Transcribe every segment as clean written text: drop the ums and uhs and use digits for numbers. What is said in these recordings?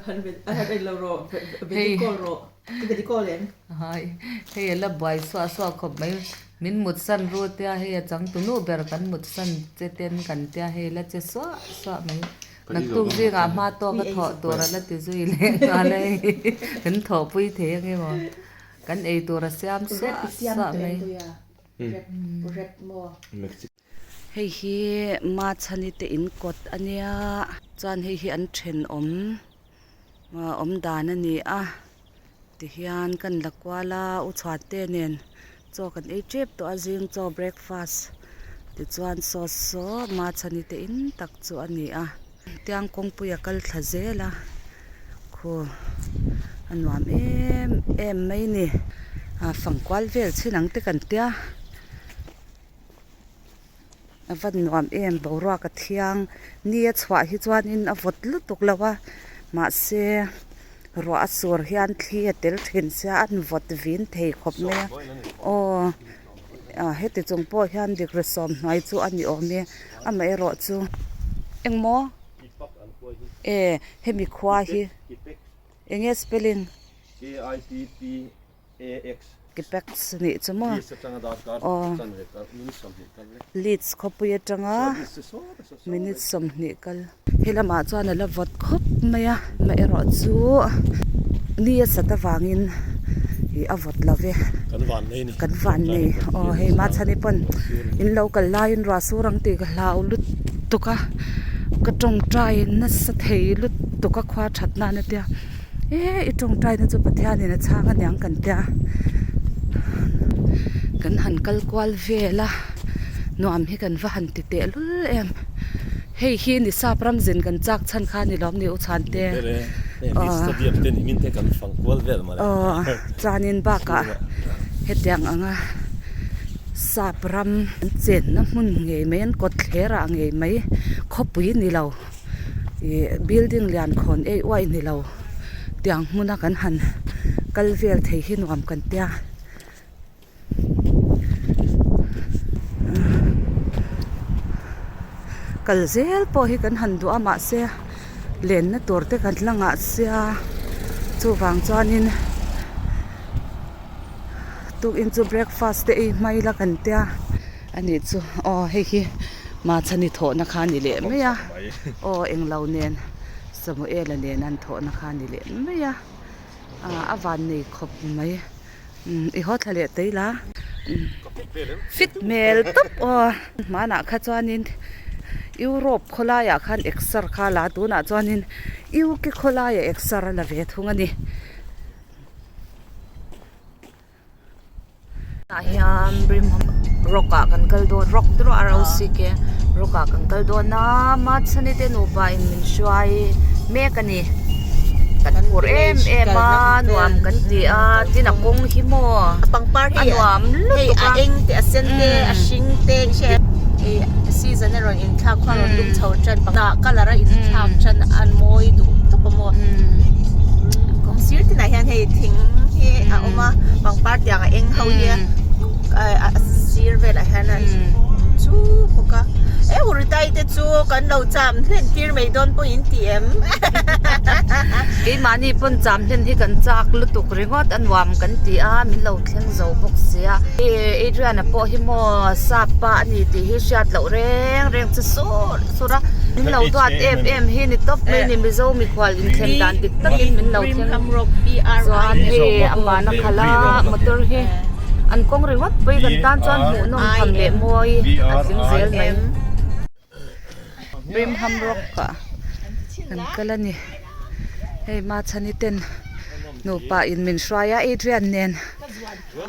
Hei hai hei a la buai suah suah khawp mai min mut san ru tia hei a changtu nu ber kan mut san che ten kan tia hei la che suah suah mai naktuk zingah hma tawk a thawh tur a la ti zui leh nghal a hei kan thawhpui thei ang emaw kan ei tur a siam suah suah mai. Hei hi Machhani te in kawt a nia chuan hei hi an thenawm awm dan a ni a tihian kan la kual a u chhuat te nen chaw kan ei tep tawh a zing chaw breakfast tichuan saw saw Machhani te in tak chu a ni a tiang kawngpui a kal thla zel a khu a nuam em em mai a ni fangkual vel chin ang te kan tia. A va nuam em boruak a thiang ni a chhuah hi chuanin a vawt lutuk lo a mahse ruah a sur hian thli a tel thin sia an vawt vin thei khawp mai a aw ah heti chung pawh hian degree sawmhnuai chu a ni awm e amaherawh chu engmaw e hemi khua hi eng nge spelling. Kipex nih chu maw aw Leeds khawpui atanga minute 20 kal he lamah chuan a la vawt khawp mai a amaherawh chu ni a sat avangin ih a vawt lo ve kan van nei aw hei mahchhani pawn in lo kal laiin ruah sur ang tih ka hlau lutuk a ka tawngtai nasa thei lutuk a khua that nan a tia. E i tawngtaina chu Pathianin a chhang aniang kan tia kan han kal kual vel a nuam hi kan va han ti teh lul em hei hi ni sap ram zin kan chak chhan kha ni lawm ni u chhan te aw chuanin bakah hetiang anga sap ram an chenna hmun ngei mai an kawt thler ah ngei mai khawpui ni lo. Ih building lian khawn eih uaih ni lo tiang hmuna kan han kal vel thei hi nuam kan tia. Kal zel pawh hi kan han duh a mahse lenna tur te kan la ngah sia chuvang chuanin tukin chu breakfast te ei hmai la kan tia a nih chu aw hei hi. Machhani thawhna kha a ni leh mai a, aw englo nen Samuela nen an thawhna kha a ni leh mai a, a van nei khawp mai i haw thla leh tei la fit hmel tawp aw hmanah kha chuanin Europe khawlaiah khan exer kha a la a tunah chuanin UK khawlaiah exer a la ve thung a ni. Tah hian brim rock ah kan kal dawn rock te erawh R O C K rock ah kan kal dawn a mahseni te nupa in min hruai mek a ni kan phur em em a nuam kan ti a tin a kawng hi maw a nuam lutuk a. Hei a eng te a sen te a hring te season a rawn inthlak kha a rawn lum chho tan hnah colour a inthlak tan an mawi duh tawp a maw kawng sir tinah hian hei thing hi a awm a pangpar tiang a eng ho hi a sir velah hian a awm chuk bawk a e hurtai te chu kan lo cham hlen tir mai dawn pawh in ti em keimahni pawn cham hlen hi kan chak lutuk ringawt a nuam kan ti a min lo thleng zo bawk sia Adrian-a pawh hi maw sap pa a ni tih hi hriat loh reng reng chu sur sur a min lo duat em em hi ni tawp mai ni Mizo mikhual inthlen dan dik takin min lo thleng chuan hei amahna khalh a motor hi an kawng ringawt pawh hi kan tan chuan hmuhnawm tham leh mawi a tling zel mai Brimham Rock ah kan kal a ni hei Machhani ten nupa in min hruai a Adrian nen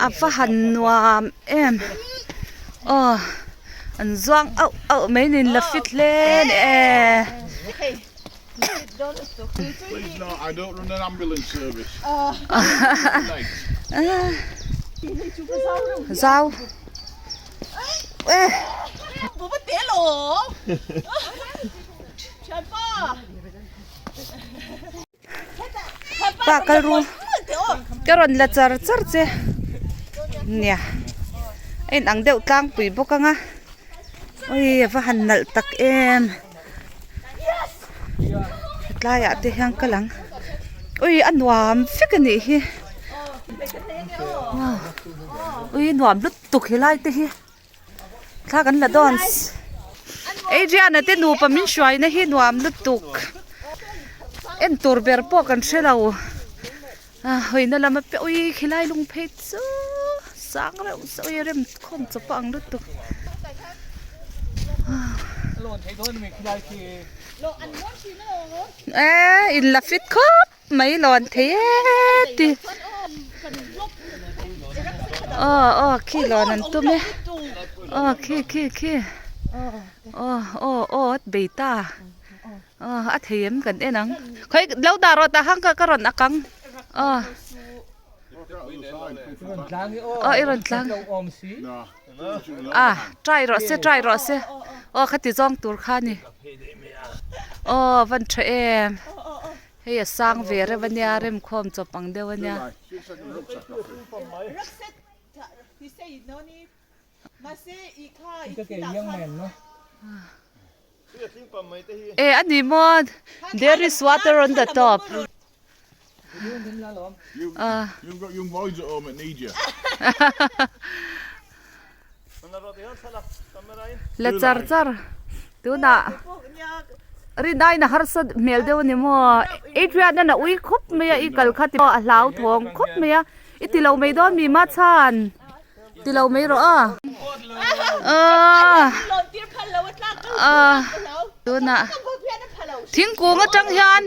a va han nuam em aw an zuang auh auh mai nen la fit hle a ni e. Zau Pa kal ru ka rawn la char char che nia a in ang deuh tlangpui bawk ang a ui a va han nalh tak em hetlaiah te hian kal ang. Ui a nuam vek a nih hi ui nuam lutuk helai te hi thla kan la dawn Adrian a te nupa min hruai na hi nuam lutuk en tur ber pawh kan hre lo a hawina lam a ui khilai lung phei chu sang reuh se ui a rem khawm chawp a ang lutuk. Eee in la fit khawp mai lawn thei e ti aw aw khi lawn an tum e aw khi khi khi aw aw aw a bei ta aw a thei em kan en ang khawi lo dah rawh tah khan ka rawn ak ang aw aw i rawn tlang a try rawh se try rawh se aw khati zawng tur kha a ni aw van tha em hei a sang ve reuh ania remkhawm chawp ang deuh ania. E a ni maw there is water on the top. La char char tunah rinai na harsa hmel deuh a ni maw Adrian a na ui khawp mai a i kal kha ti a hlauthawng khawp mai a i ti lo mai dawn mi ma chhan ti lo mai rawh a aaa tunah thingkung atang hian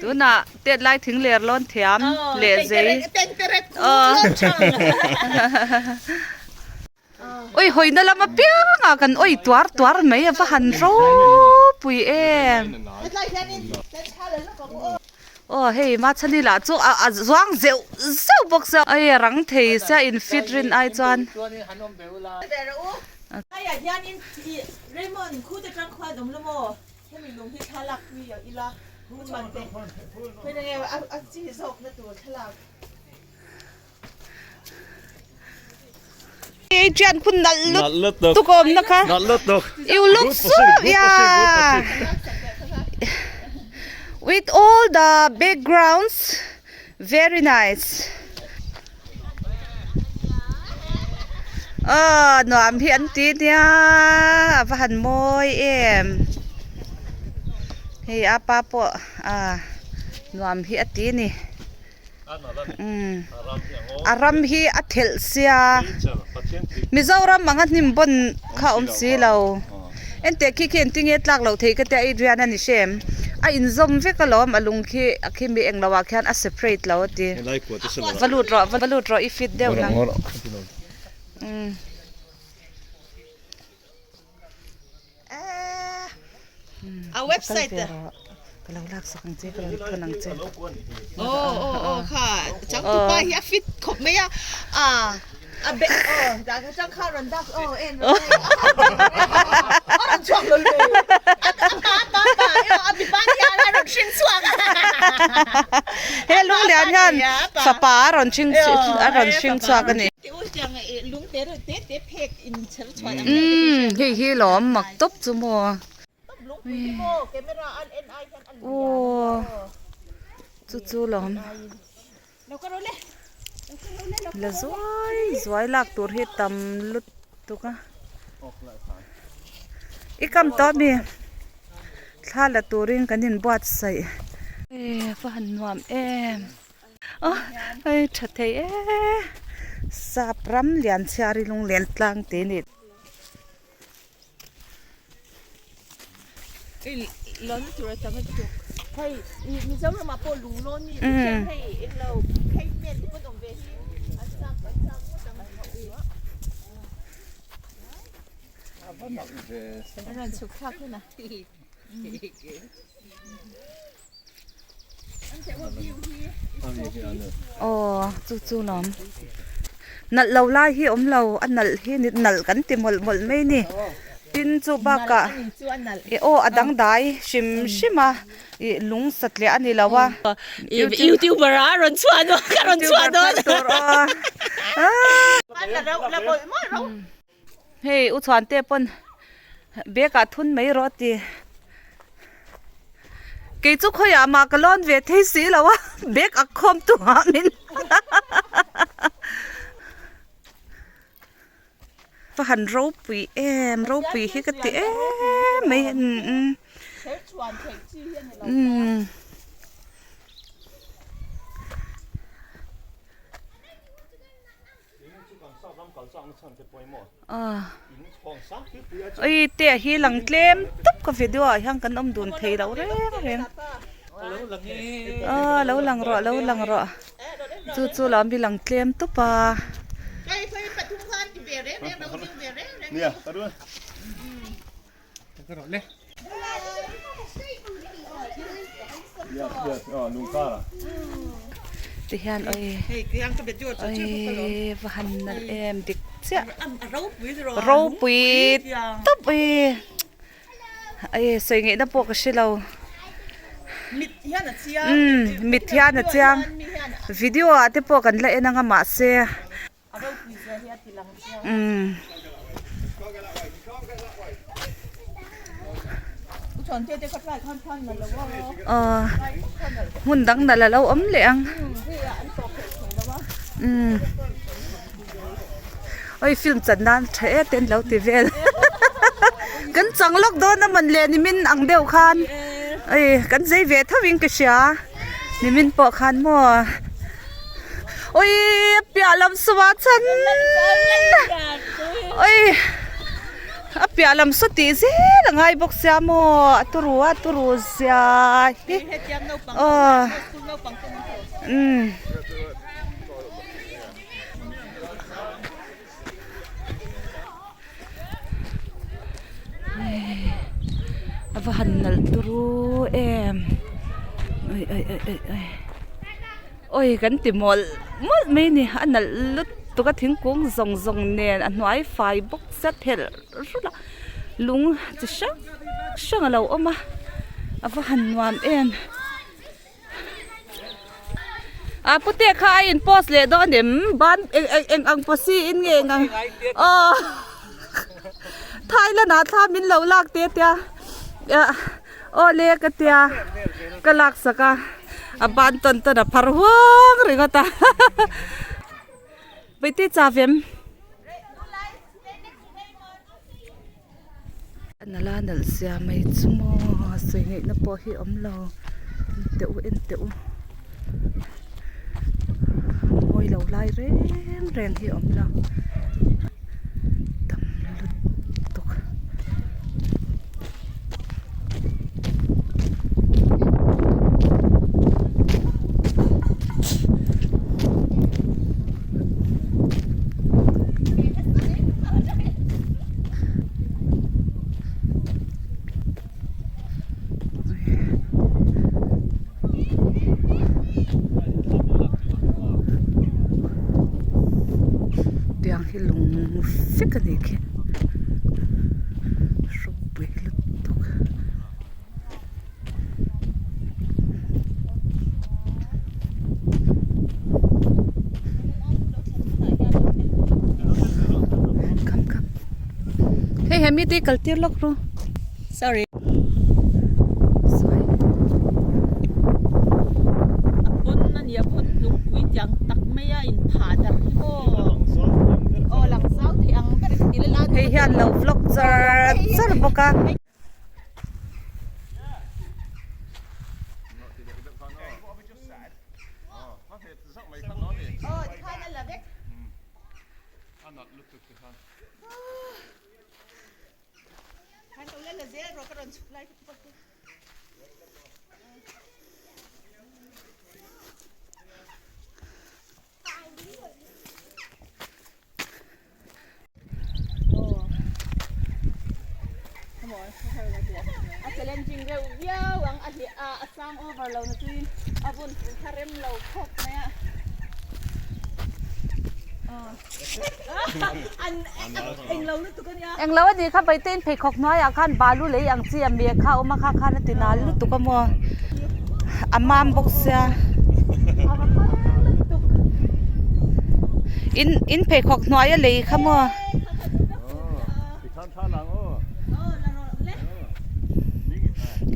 Tunah tet lai thing ler lawn thiam leh zei Ui hawina lam apiang ah kan awi tuar tuar mai a va han ropui em. Aw hei Machhani lah chu a zuang zeuh zeuh bawk sia ai a rang thei sia in fit rin ai chuan. Hemi lung hi thlalak pui ila hu chuan te hei enge a chi zawk na tur thlalak. Adrian khu nalh lutuk awm na kha you look so yeah with all the backgrounds very nice aw nuam hi an ti nia a va han mawi em hei a pa pawh a nuam hi a ti a ni umm a ram hi a thelh sia Mizoram anga hnim bawn kha a awm si lo enteh khi khi engtin nge tlak loh theih ka tia Adrian a ni hre em a inzawm vek alawm a lung khi a khi mi englo ah khian a separate lo a ti va lut rawh va lut rawh i fit deuh nang umm. A website a ka lo lak sak ang che ka rawn thawn ang che aw aw aw kha changtupa hi a fit khawp mai a a a be aw dah ka chang kha rawn dak aw en a rawn chhuak lo le a pa a pa pa a mipa nia a rawn hring chhuak he lunglian hian fapa a rawn hring a rawn hring chhuak a ni Umm hei hi lawm mak tawp chu maw aw chu chu lawm la zuai zuai lak tur hi tam lutuk a i kam tawh ami thla la turin kan inbuatsaih e va han nuam em. Aw hei tha thei e sap ram lian chhiar hi lunglen tlang te a ni. Aw chu chu lawm nalh lo lai hi awm lo a nalh hi nalh kan ti mawlh mawlh mai a ni. Tin chu bakah i aw a dangdai hrim hrim a ih lung satliah a ni lo a. Youtuber a rawn chhuah dawn ka rawn chhuah dawn. Hei u chhuante pawn bag ah thun mai rawh a ti. Kei chu khawiah mah ka lawn ve thei si lo a bag ak khawm tu ah min Va han ropui em ropui hi ka ti em mai umm umm. Ui te hi lang tlem tawp ka video ah hian kan awm dun thei lo reng reng aw lo lang rawh lo lang rawh chu chu lo mi lang tlem tawp a. Ti hian oi oi va han nalh em dik chiah ropui tawp oi oi sawi ngaihna pawh ka hre lo umm mit hian a chiang video ah te pawh kan la en ang a mahse. Umm. Aw hmun dang nalh a lo awm leh ang umm oi film chan nan tha em te an lo ti vel kan chang lawk dawn a mawn le nimin ang deuh khan oi kan zei ve tho in ka hria nimin pawh khan maw. Ui a piah lam saw ah chuan ui a piah lam saw tih zel a ngai bawk sia maw a turu a turu zia hi aw umm. A va han nalh turu em ui ui ui ui ui ui kan ti mawlh mawlh mai a ni a nalh lutuk a thingkung zawng zawng nen a hnuai fai bawk sia phelh rulh a lung chi hrang hrang a lo awm a a va han nuam em. A pute kha a in post leh dawn em ban eng eng eng ang posi in nge eng ang aw Thailand ah thla min lo lak te tia aw le ka tia ka lak sak a a ban tawn tawn a phar huang ringawt a Vaite chavem. Nala nalh zia mai chu maw sawi ngaihna pawh hi awm lo en teh u en teh u mawi lo lai reng reng hi awm lo tam lutuk. Tiang hi lung vek a nih khi ropui lutuk. Come come hei hemi te kal tir lawk ru sorry a pawn a ni a pawn lungpui tiang tak mai a in phah darh hi maw aw lang zau thei ang ber in ti la hei hian lo vlog char char bawk a. A challenging reuh viau ang a hliah a a sang over lo na chuin a vun kha rem lo khawp mai a. Englo a nih kha Vaitein pheikhawk hnuaiah khan balu lei ang chi a mek kha a awm a kha khan a ti nal lutuk a maw a mam bawk sia in in pheikhawk hnuai a lei kha maw.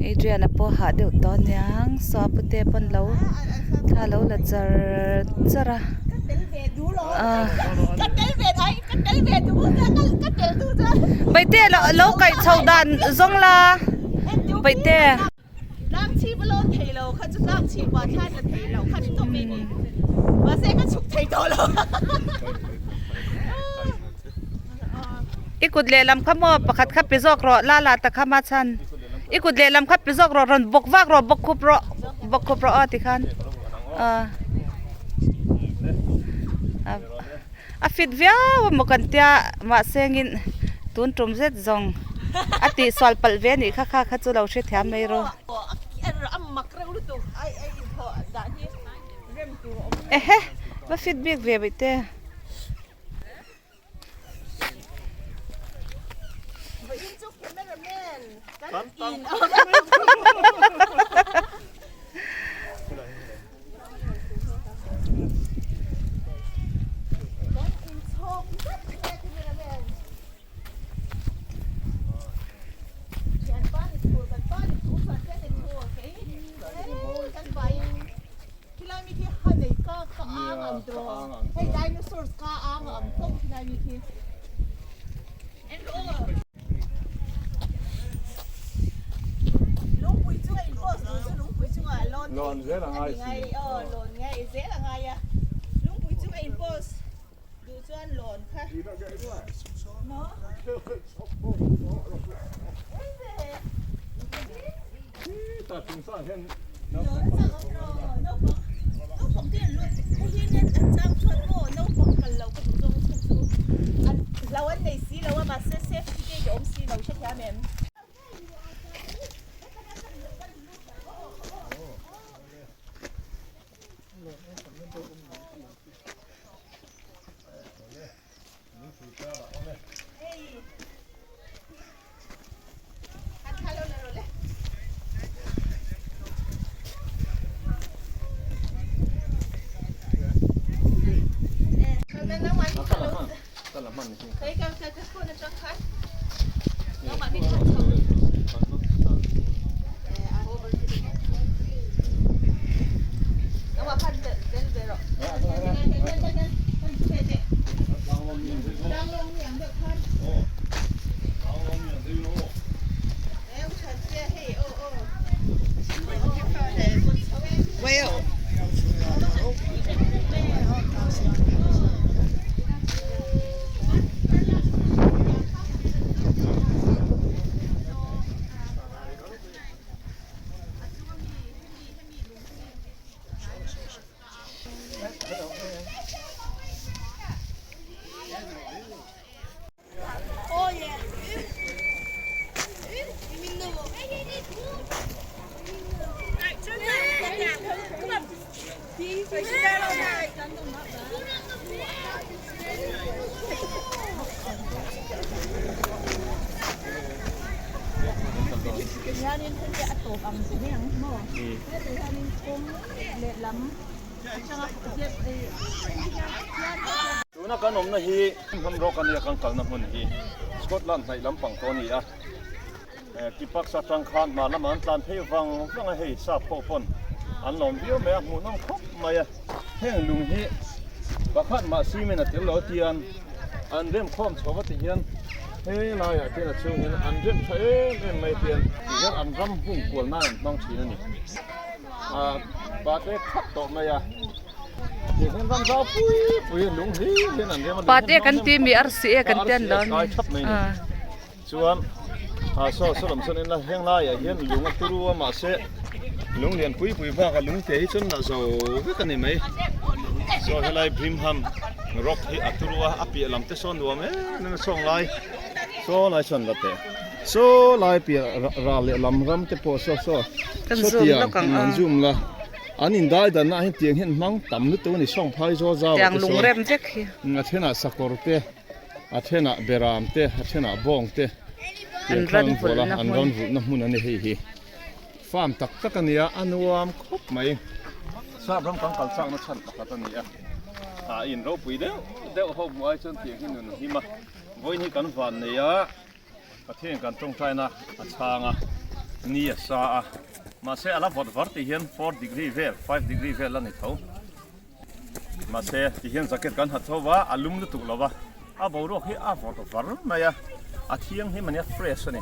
Adrian-a pawh hah deuh tawh aniang Suapute pawn lo thla lo la char char a Baihte lo kaih chho dan zawng la Baihte. I kut lehlam kha maw pakhat kha pe zawk rawh la la ta kha ma chhan i kut lehlam kha pe zawk rawh rawn bawk vak rawh bawk khup rawh bawk khup rawh aw tikhan a fit viau a maw kan tia mahse engin tun tum zet zawng a tihsual palh ve anih kha kha kha chu lo hrethiam mai rawh. Ehe va fit bik ve bawih te. Khilai mi khi ha nei ka ka ang ang tiraw hei dinosaurs ka ang ang tawp khilai mi khi lungpui chunga in post duh chu lungpui chunga lawn Lawn zel a ngai si aw lawn ngai zel a ngai a lungpui chunga in post duh chuan lawn kha maw Tuna kan awmna hi hmanraw ania kan kalna hmun hi Scotland hnaih lampang tawh a ni a, Tipax atang khan hma lamah an tlan phei vang vang a, hei sap pawh pawn an lawm viau mai a, hmuhnawm khawp mai a, heng lung hi pakhat mah cement a tel lo tian an rem khawm chho va ti hian he laiah khian a chhung hian an rem tha em em mai tian tihian an ram hung kual nan an hmang thin a ni. A pate khat tawh mai a tiang hian ram zau pui pui lung hlir hian an rem a Pate kan ti mi arsi e kan tian lo kai thap mai ni chuan a saw saw lam sawn en la heng laiah hian lung a turu a mahse lung lian pui pui bak a lung te hi chuan la zo vek a ni mai saw helai Brimham rock hi a turu a a piah lam te saw nuam em em a sawng lai saw lai sawn la teh. Saw lai piah ral leh lam ram te pawh saw saw Kan zoom sawtiang lawk ang a. an zoom la. An indai danna ah hian tiang hian hmang tam lutuk a ni sawng phai zawl zau ah Tiang te sawn lungrem vek hi. A thenah sakawr te, a thenah beram te, a thenah bawng te tiang khan an vual a, an ran vulhna hmun a ni hei hi. Farm tak tak a nia, a nuam khawp mai. Sap ram kan kal chakna chhan pakhat a ni a, a in ropui deuh deuh ho hmuh ai chuan tiang hi nun a him a, vawiin hi kan van nei a. Pathian kan tawngtaina a chhang a, ni a sa a, mahse a la vawt var tih hian 4 degree vel, 5 degree vel a ni tho. Mahse ti hian jacket kan ha tho va, a lum lutuk lo va, a boruak hi a vawt var mai a, a thianghlim a nia, fresh a ni.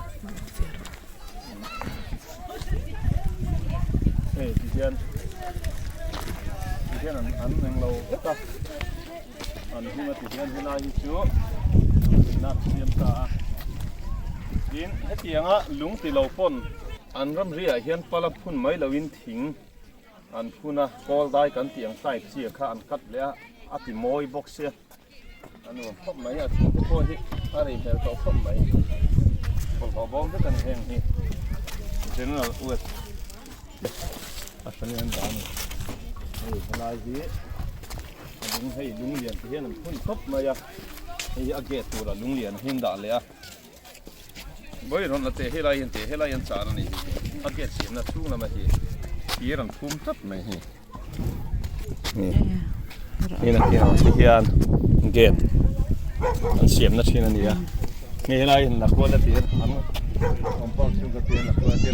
Hei ti hian ti hian an an englo vek a. An hnung a ti hian helai hi chu inna an siam ta a. Tin, hetianga lung ti lo pawn an ramri ah hian pala phun mai loin thing an phun a, kawl dai kan tih ang type chi kha an cut leh a, a ti mawi bawk sia. A nuam khawp mai, a thing te pawh hi a rei hmel tawh khawp mai. Bawlhhlawh bawm vek a ni heng hi. General West a hran in an dah a ni. Hei helai hi. A lung hei lung lian te hian an phun tawp mai a, hei hi a gate turah lung lian hi an dah leh a, vawi rawn la teh helai hian teh helai an char a nih hi, a gate siamna chhung lama hi thir an phum tlat mai hi, hei ti hian gate an siamna thin a ni a, hei helai hian la kual a ti hian an compound chhung kha ti hian la kual a ti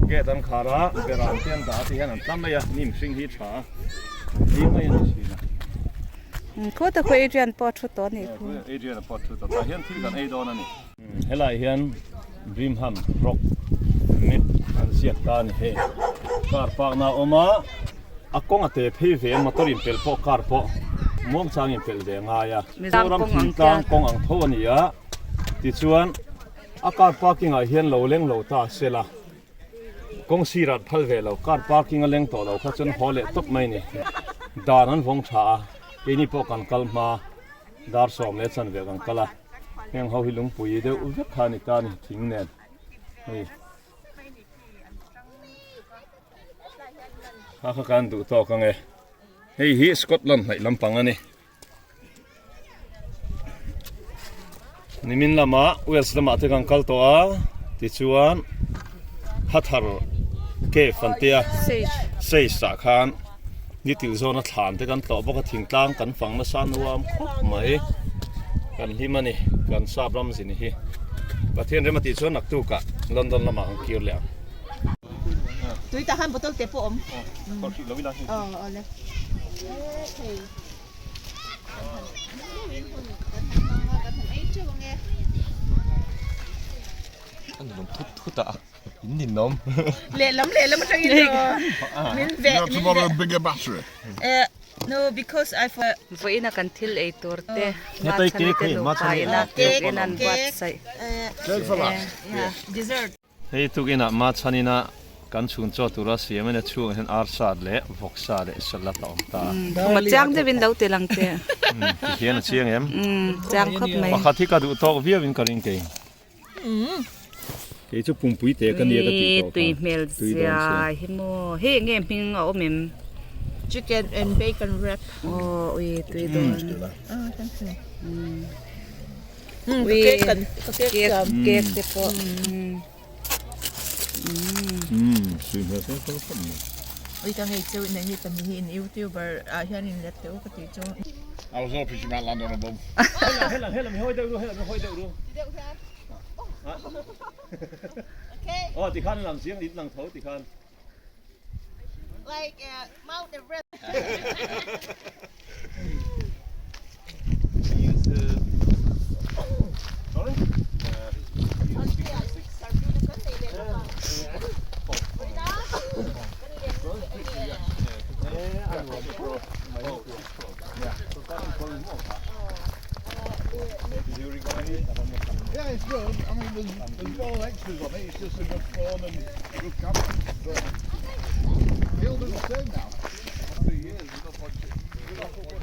gate an khar a, beram te an dah a ti hian an tla mai a, hnim hring hi tha a. Khaw tak pawh Adrian pawh a thu tawh a nih khu. Adrian pawh a thu tawh. Tah hian thil kan ei dawn a ni. Helaiah hian Brimham Rock Map an ziak ta a ni hei. Car park na a awm a, a kawng a te phei ve a, motor inpelh pawh car pawh muangchang inpelh ve a ngai a. Mizoram thingtlang kawng ang tho a ni a, tichuan a car parking ah hian lo leng lo ta sela. Kawng sirah phal ve lo, car parking a leng tawh lo kha chuan haw leh tawp mai a ni. Dan an vawng tha a, keini pawh kan kal hma, dar 10:15 kan kal a, heng ho hi lungpui deuh vek kha a ni ta a ni, thing nen hei. Kha kha kan duh tawk ang e, hei hi Scotland hnaih lampang a ni. Nimin lamah Wales lamah te kan kal tawh a tichuan Hathar cave an tia Sage ah khan ni tilh zawna thlan te kan tlawh bawk a thingtlang kan fang nasa nuam khawp mai kan hlim a ni kan sap ram zin hi Pathian rem a tih chuan naktukah London lamah kan kir leh ang. Tui tah khan bottle te pawh a awm. Lehlam lehlam atangin min veh min veh bigger battery. No because I for Vawiin a kan thil ei tur te machhani te nupa ina cake in an buatsaih. Cake for last. Dessert. Hei tukinah Machhanina kan chhun chaw tura siam in a chhungah hian arsa leh vawksa leh salad a awm ta a. Khuma chiang deuhin lo ti lang teh. Ti hian a chiang em? Chiang khawp mai. Pakhat hi ka duh tawk viau in ka ring kei. Kei chu pumpui te ka nia ka tih tawh kha. Tui hmel zia hi maw. Hei enge hming a awm em? Chicken and bacon wrap. Aw ui tui dawn. Ui cake cake te pawh. Ui ka ngei cheu in ni pahnih hi in youtuber ah hian in let teh u ka tih chu. I was hoping she might land on a bum. Helam helam mi hawi deuh ru helam mi hawi deuh ru. Okay. Aw tikhan lang chiang in lang tho tikhan. Like Mount Everest. Yeah, it's good. I mean, there's, there's no extras on it. It's just a good phone and good camera. But he'll do the same now. After years, there's no point. There's no point.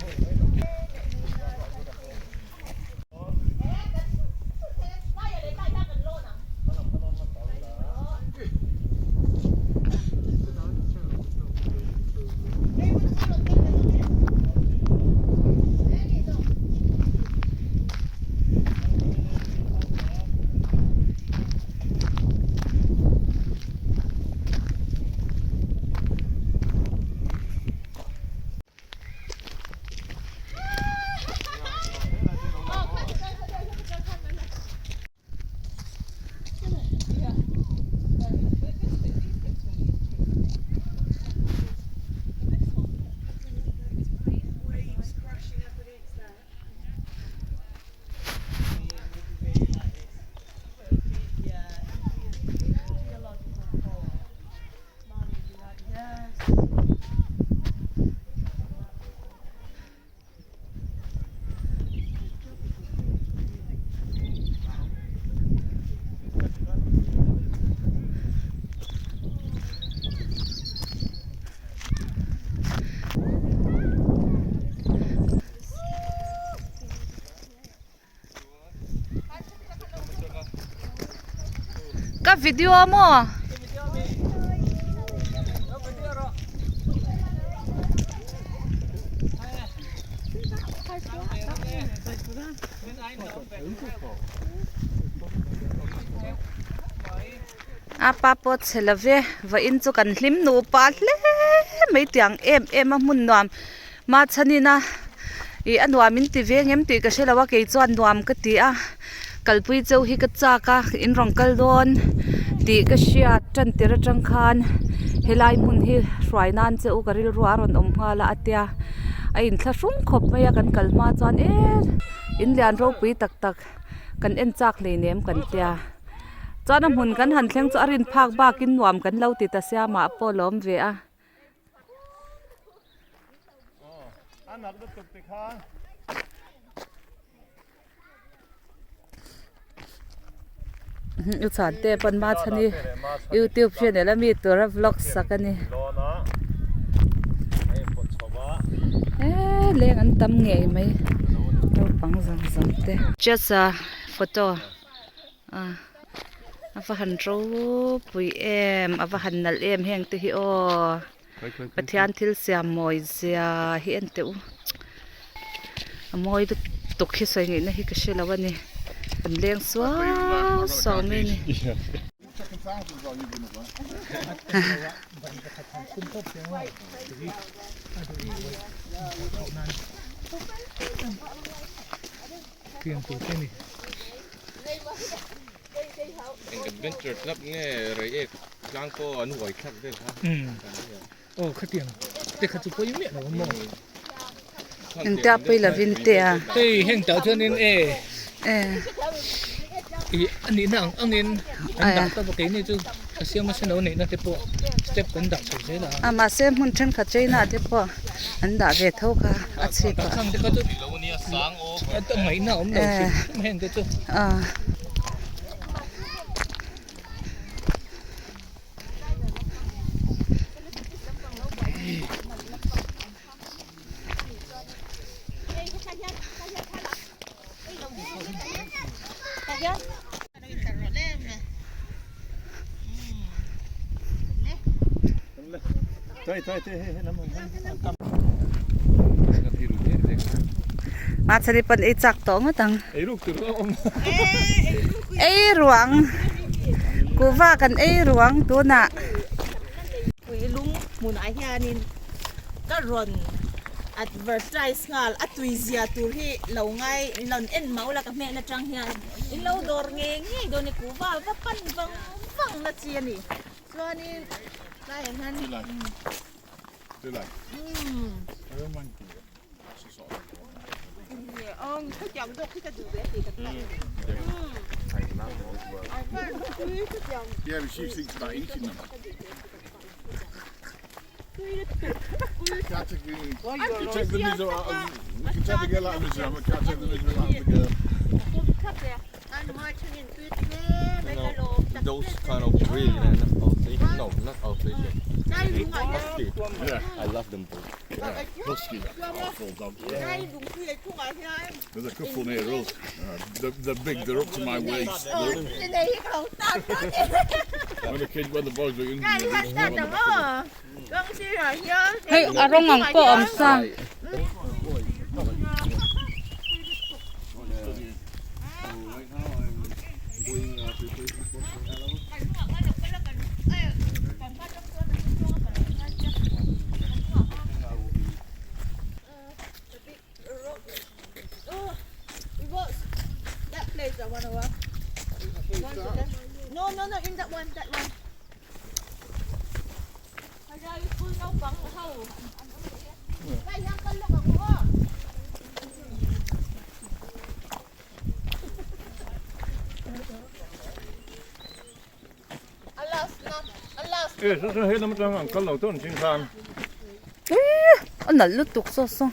Ka video maw? A pa pawh chhe lo ve vawiin chu kan hlim nupa hle mai tiang em em a hmun nuam Mahchhanin a ih a nuam in ti veng em tih ka hre lo a kei chuan nuam ka ti a kalpui cheu hi ka chak a in rawn kal dawn tih ka hriat tan tir atang khan helai hmun hi hruai nan che u ka rilru a rawn awm nghal a a tia a inthlahrung khawp mai a kan kal hma chuan e in lian ropui tak tak kan en chak hleinem kan tia chuan a hmun kan han thleng chu a rin phak bakin nuam kan lo ti ta sia mah pawh a lawm ve a. U chhan te pawn ma chhan hi youtube channel a mi tura vlog sak a ni eee leng an tam ngei mai naupang zawng zawng te just a photo a a va han ropui em a va han nalh em heng te hi aw Pathian thil siam mawi zia hi en teh u a mawi lutuk hi sawi ngaihna hi ka hre lo a ni an leng suau suau mai a ni. Eng adventure club nge Reiek tlang pawh an huai thlak vel kha. Aw khatiang te kha chu pawi miah lo a maw. Engtia pawi lovin te a. Hei heng tah chuanin e. Ih a nihna ang angin an dah tawp a keini chu a siam a sen lo neihna te pawh step kan dah chho zel a. A mahse hmun thenkhat China te pawh an dah ve tho kha a chhip ah. Khang te kha chu a ngaihna a awm lo hrim hrim heng te chu. Mahse pawn ei chak tawh ngawt ang. Ei ruang kuhva kan ei ruang tunah. Pui lung hmunah hianin ka rawn advertise nghal a tui zia tur hi lo ngai rawn en mauh la ka hmel atang hian in lo dawr ngei ngei dawn e kuhva va pan vang vang na chi a ni chuanin tlaiah hian Those kind of breed and Alsatian, no, not Alsatian. Husky. Yeah. I love them both. Yeah, huskies are powerful dogs. Yeah. There's a couple near us. Uh, they're, they're big, they're up to my waist. They're up, when the kids, when the boys were younger, they used to go on the back of Hei a rawng ang pawh a awm sa. A nalh lutuk saw saw.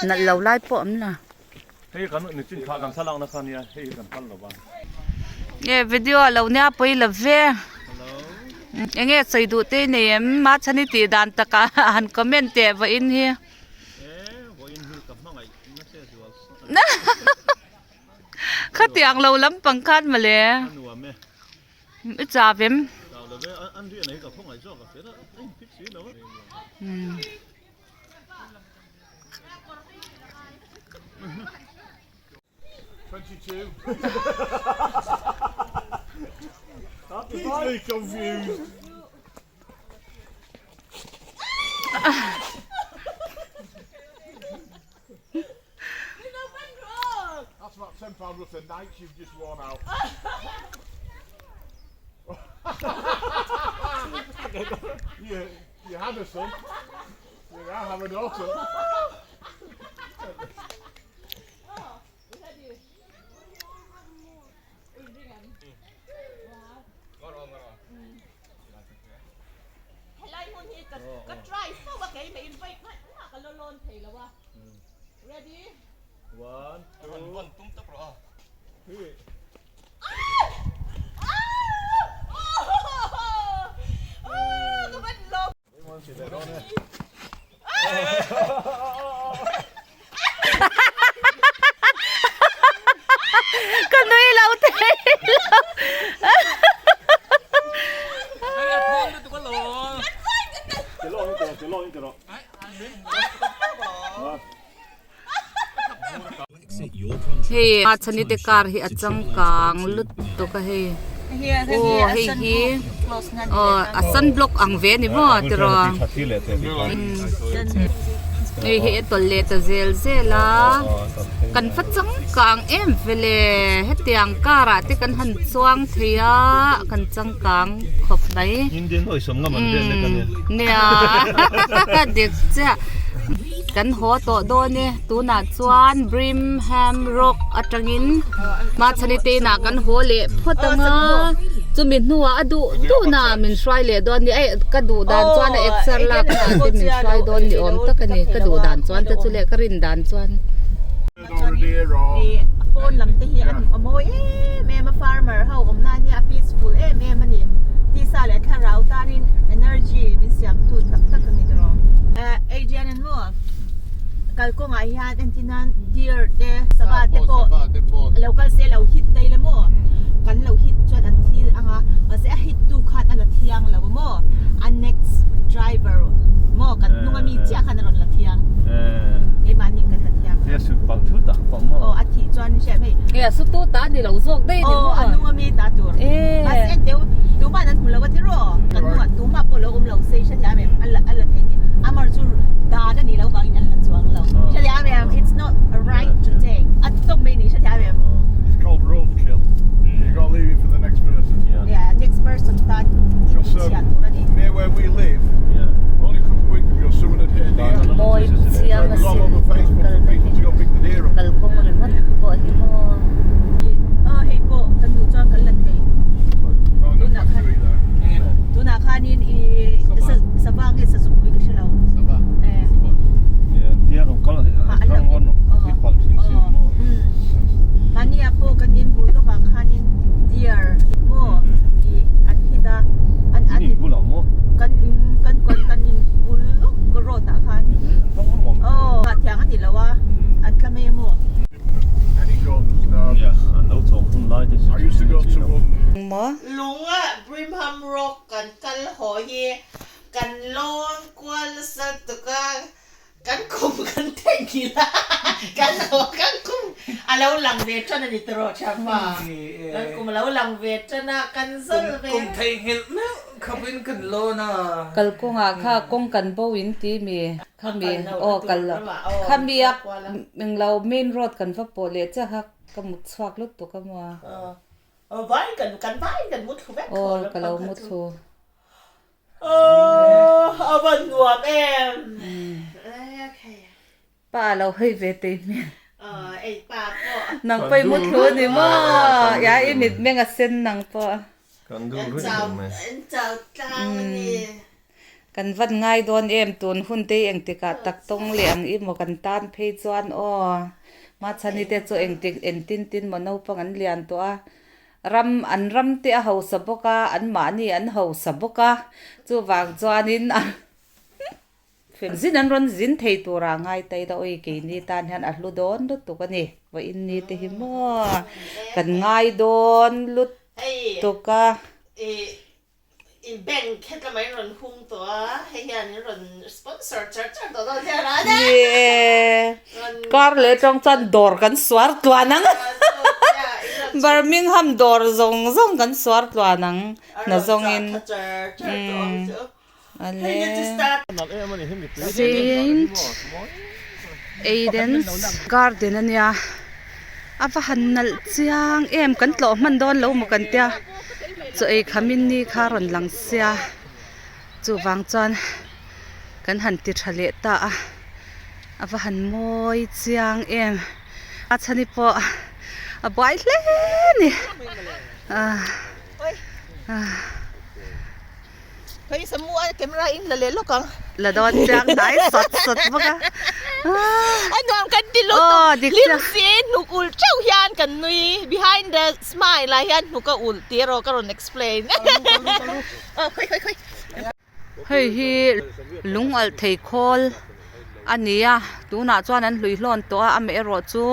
Nalh lo lai pawh a awm la. Nge video a lo nia pawi lo ve. Enge sawi duh te i nei em? Machhani tih dan takah han comment teh vawiin hi. Khatiang lo lampang khan mawle. I chau em? Helai hmun hi ka ka try fo a kei mei in vawi khat mah ka la lawn thei lo a ready One, two, tum tak rawh a. Three. Ka van lawm. Ka nui lo thei lo. Hei a chhani te car hi a changkang lutuk a hei aw hei hi aw a sun block ang ve a ni maw tiraw hei hi a tawlh leh ta zel zel a kan va changkang em vele hetiang car ah te kan han chuang thei a kan changkang khawp mai nia dik chiah kan haw tawh dawn e. Tunah chuan Brimham Rock atangin Machhani te inah kan haw leh phawt ang a, chumi hnuah a duh duhna min hruai leh dawn ni, eh ka duh dan chuan a exer lak na te min hruai dawn ni awm tak a ni, ka duh dan chuan te chu leh ka rin dan chuan. Pawn lam te hi a mawi em em a farmer ho awm na ania a peaceful em em a ni tisa leh thlarau tanin energy min siam tu tak tak a ni tawh Adrian an maw. Kalkawngah hian entir nan deer te sava te pawh lo kal se lo hit daih la maw kan lo hit chuan an thil ang a mahse a hit tu khan a la thiang lo maw a next driver maw kan hnung ami chiah khan a rawn la thiang keimahni kan la thiang aw a thih chuan hriat hei e a su tu ta ni lo zawk daih ni maw aw a hnung ami ta tur mahse engteu tumah an hmu lo a tiraw kan hnungah tumah pawh lo awm lo se hrethiam em a la a la thei ni amar chu dan a nih loh vangin an la chuang lo hrethiam em it's not a right to take a tawk mai ni hrethiam em It's called roadkill. You got to leave it for the next person. Yeah, next person tan in chhiah tur a ni. Near where we live, only a couple of weeks ago, someone had hit a deer. Mawi So chiang it was all asin over Facebook for people to go pick the deer up. kalkawng ringawt pawh hi maw. Aw hei pawh kan duh chuan kan la thei. Not enough factory there. Tunah khanin i sava nge sazupui ka hre lo. Sava. Eh. Mahnia pawh kan in bul lawkah khanin deer maw i an hit a an an kan in kan kawn kan in bul lawk road ah khan aw thiang a ni lo a an tla mai a maw. Any guns? No. I used to go to one. Lunga Brimham Rock kan kal haw hi kan lawn kual nasa tuk a, kan kum kan theihnghilh a, kan haw kan kum a lo lang ve tan a ni tawh Thianpa, kan kum a lo lang ve tan a, kan zal ve. Kum theihnghilh meuh khawpin kan lawn a. Kalkawngah kha kawng kan bo in ti mi khami aw kal lo khami a englo main road kan va pawh leh chiah kha ka mut chhuak lutuk a maw. Vai kan kan vai kan mu thlu vek aw ka lo mu thlu. A van nuam em. Pa lo hei ve tei hmel. Ei pa pawh. Nang pawh i mu thlu a ni maw? Ya i mit meng a sen nang pawh. Kan duh ruih lo mai. An chau tlang a ni. Kan van ngai dawn em tun hun te hi engtikah tak tawng leh ang i maw kan tan phei chuan aw Machhani te chu engtik entin tin maw naupang an lian tawh a. Ram an ram te a hausa bawk a, an mahni an hausa bawk a, chuvang chuanin a zin an rawn zin thei turah ngai ta ila awi keini tan hian a hlu dawn lutuk a ni. Vawiin ni te hi maw kan ngai dawn lutuk a. In bank het lamah in rawn hung tawh a, hei hian in rawn sponsor char char tawh dawn hian a Ni e, kar leh atang chuan dawr kan suar tluan ang. Birmingham dawr zawng zawng kan suar tluan ang hna zawngin. Ale. Saint Aidan's Garden ania a va han nalh chiang em kan tlawh hman dawn lo maw kan tia chaw ei khamin ni kha a rawn lang sia chuvang chuan kan han ti tha leh ta a a va han mawi chiang em a chhani pawh a buai hle a ni ah ah. Hei samu a camera in la leh lawk ang. La dawn chiang hnai sawt sawt bawk a. A nuam kan ti lutuk. Hlim si hnuk ulh theuh hian kan nui. Behind the smile ah hian hnuk a ulh tih erawh ka rawn explain. Aw khawi khawi khawi. Hei hi lung alh thei khawl a ni a, tunah chuan an hlui hlawn tawh a, amaherawh chu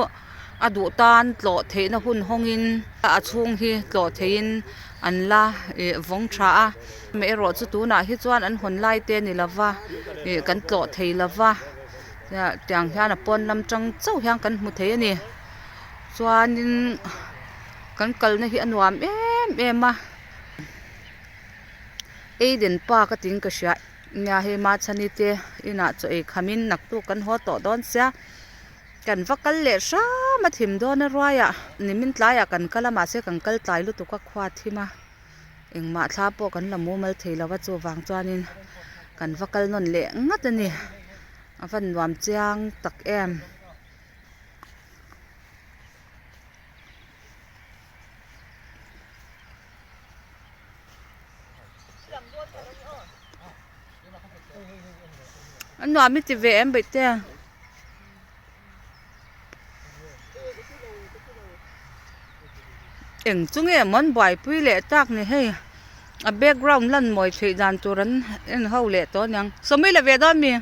a duh tan tlawh theihna hun hawngin a chhung hi tlawh theihin an la ih vawng tha a amaherawh chu tunah hi chuan an hawn lai te a ni lova ih kan tlawh thei lova tiang hian a pawn lam tang chauh hian kan hmu thei a ni chuanin kan kalna hi a nuam em em a Eden park a tiin ka hria nia hei mahchhani te inah chaw ei khamin naktuk kan haw tawh dawn sia. Kan va kal leh hram a thim dawn a ruaiah nimin tlaiah kan kal a mahse kan kal tlai lutuk a khua thim a engmah thla pawh kan la mumal thei lo a chuvang chuanin kan va kal nawn leh ngat a ni a van nuam chiang tak em. A nuam i ti ve em baihte. Eng chu nge maw an buaipui leh tak ni hei a background lan mawi theih dan tur an en ho leh tawh aniang sawmi la ve dawn mi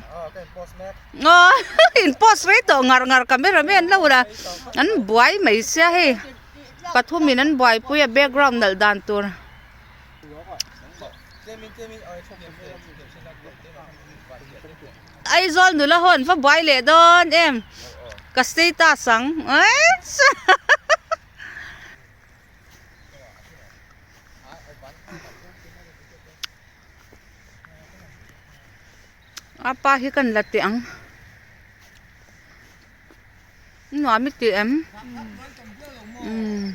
aw in post rei tawh ngar ngar camera man lo la an buai mai sia hei pathum in an buaipui a background nalh dan tur. Aizawl nula ho an va buai leh dawn em ka status ang a pa hi kan la teh ang nuam i ti em umm.